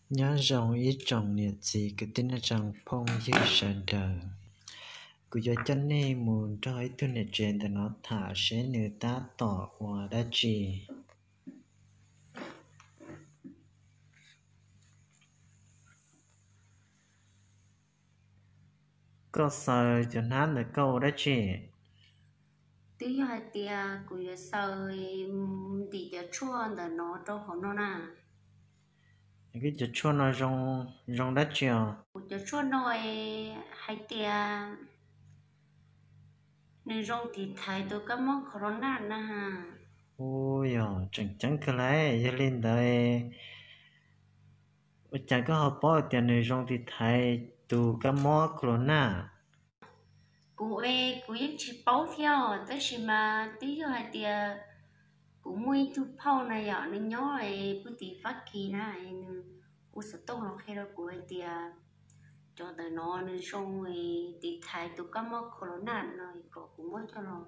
Nyob zoo ib tsoom niam txiv kwv tij neej tsa phooj ywg sawv daws. Kuv yuav coj nej mus nrog ib tug niam tsev ntawm no tham seb nws tab tom ua dab tsi. Koj xaws cov hnab ntawm koj ua dab tsi? Twb yog hais tias kuv yuav xaws ntim cov tshuaj ntawm no rau hauv no na. Koj cov tshuaj no zoo dab tsi os? Kuv cov tshuaj no hais tias nws zoo tiv thaiv tus kab mob corona na. Ua yog tseem ceeb kawg lauj. Yog li ntawd, ua cas koj ho paub tias nws zoo tiv thaiv tus kab mob corona? Kuv es kuv yeej tsis paub thiab os, tab sis mas twb yog hais tias kuv muaj ib tug phauj na yom, nws nyob pw tim Fab Kis na, nws hu xov tooj los qhia rau kuv hais tias cov ntawm no nws zoo tiv thaiv tus kab mob corona no, kom kuv muab coj los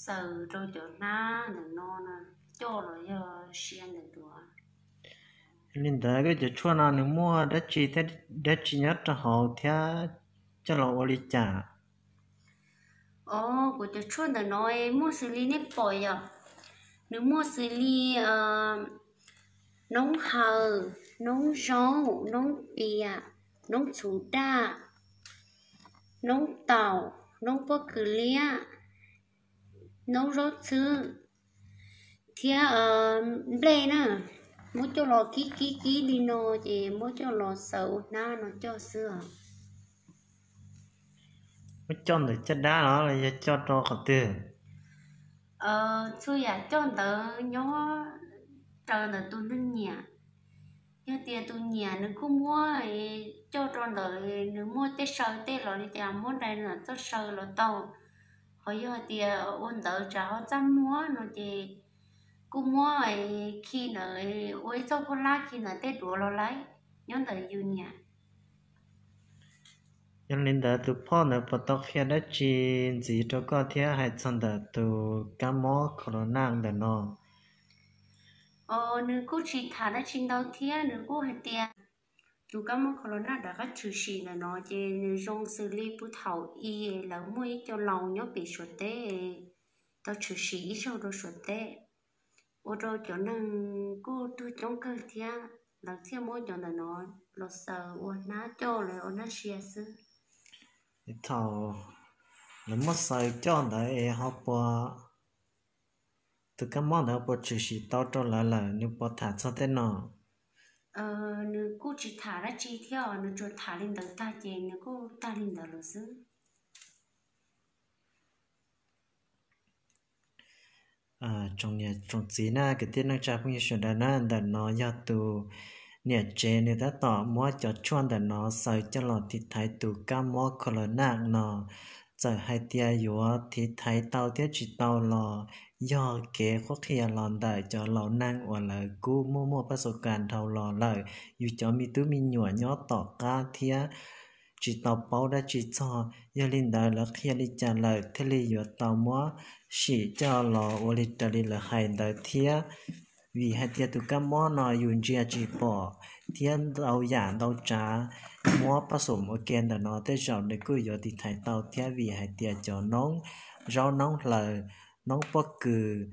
xaws rau cov hnab ntawm no na, coj los yog sia ntawm duav. Yog li ntawd koj cov tshuaj no nws muaj dab tsi thiab dab tsi nyob rau hauv thiab coj los ua li cas? Os, kuv cov tshuaj ntawm no muaj xws li nej pom yom, nws muaj xws li noob hawm, noob zaub, noob pias, noob txhuv daj, noob taum, noob pob kws liab, noob zaub txhwb thiab nplej na. Muab coj los kib kib kib li no ces muab coj los xaws ua hnab no coj xwb os. Muab coj ntawm caj dab los yog coj rau qhov twg? Txhua yam coj ntawd nyob raws ntawm tus neeg nyiam. Yog tias tus nyiam nws kuj muab coj rau ntawd, nws muaj tej saw tej los li cas muab ntais ntawm txoj saw los tau. Ho yog tias ua ntawd tsam ho txaj muag no ces kuj muab khi ntawd ua ib txoj phuaj lab khi ntawm tej duav los lawm, nyob ntawm yus nyiam. Yog li ntawd tus phauj ntawd puas tau qhia dab tsi ntxiv rau koj thiab hais txog ntawm tus kab mob corona ntawm no? Os, nws kuj tsis tham dab tsi ntau thiab, nws kuj hais tias tus kab mob corona rov qab tshwm sim ntawm no ces nws zoo xws li puag thaum i lawv muaj ib co laus nyob pem Suav teb tau tshwm sim ib zaug rau Suav teb, ua rau cov neeg kuj tuag coob kawg thiab, lawv thiaj muab cov ntawm no los xaws ua hnab coj los ua hnab sia xwb. Thaum lawv muab xaws coj ntawd es ho puas, tus kab mob ntawd puas tshwm sim tau rau lawv lawm, nws puas tham txog tej no? Nws kuj tsis tham dab tsi thiab, nws tsuas tham li ntawd tag ces nws kuj tag li ntawd lawm xwb. Tsoom niam tsoom txiv na, kwv tij neej tsa phooj ywg sawv daws na, ntawm no yog tus niam tsev nws tab tom muab cov tshuaj ntawm no xaws coj los tiv thaiv tus kab mob corona no. Txawm hais tias yuav tiv thaiv tau thiab tsis tau los yog kev qhuab qhia los ntawm cov laus neeg uas lawv kuj muaj muaj pab xu kas dhau los lawm. Yus cov me tub me nyuam nyob tom qab thiab tsis tau paub dab tsi txog, yog li ntawd lawv qhia li cas lawm thiaj li yuav tau muab sim coj los ua li raws li lawv hais ntawd thiab. Vim hais tias tus kab mob no yus ntsia tsis pom thiab ntau yam ntau tsav, muab pab xum ua ke ntawm no tej zaum nws kuj yuav tiv thaiv tau thiab, vim hais tias cov noob zaub noob hlaws, noob pob kws,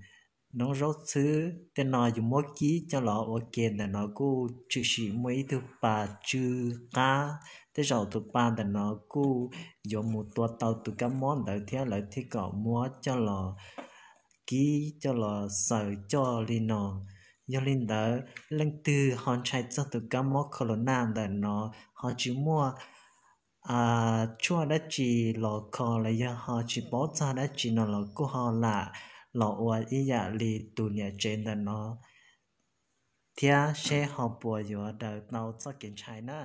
noob zaub txhwb tej no yus muab kib coj los ua ke ntawm no kuj tshwm sim muaj ib tug pas tsw qab, tej zaum tus pas ntawm no kuj yuav mus tua tau tus kab mob ntawd thiab lawv thiaj kom muab coj los kib coj los xaws coj li no. Yog li ntawd leej twg ho ntshai txog tus kab mob corona ntawm no, ho tsis muaj tshuaj dab tsi los kho los yog ho tsis paub txog dab tsi no los kuj ho lam los ua ib yam li tus niam tsev ntawm no thiab seb ho puas yuav daws tau txoj kev ntshai na.